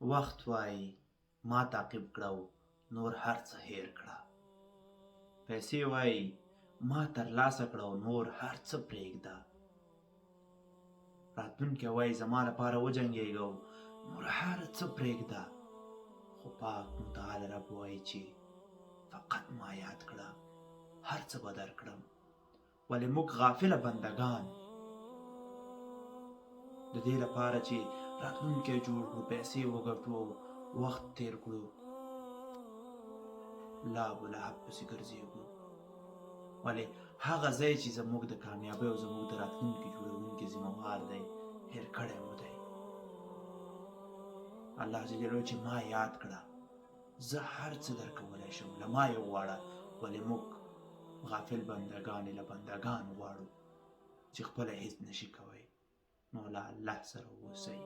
وخت وایي ما تعقیب کړه او نور هر څه هیر کړه. پیسې وایي ما ترلاسه کړه او نور هر څه پرېږده. راتلونکی وایي زما لپاره وجنګېږه او نور هر څه پرېږده. خو پاک متعال رب وایي چې فقط ما یاد کړه، هر څه به درکړم. ولې موږ غافله بندګان د دې لپاره چې راتلونکی جوړ کړو، پیسې وګټو او وخت تیر کړو، لاب و لهب پسې ګرځېږو. ولې هغه ځای چې زموږ د کامیابۍ او زموږ د راتلونکي جوړونکي ذمه وار دی، هېر کړی مو دی. الله جل جلاله چې ما یاد کړه، زه هر څه درکولی شم، له ما یې وغواړه. ولې موږ غافل بندګان یې له بندګان غواړو چې خپله هیڅ نشي کوی. نو له الله سره اوسئ.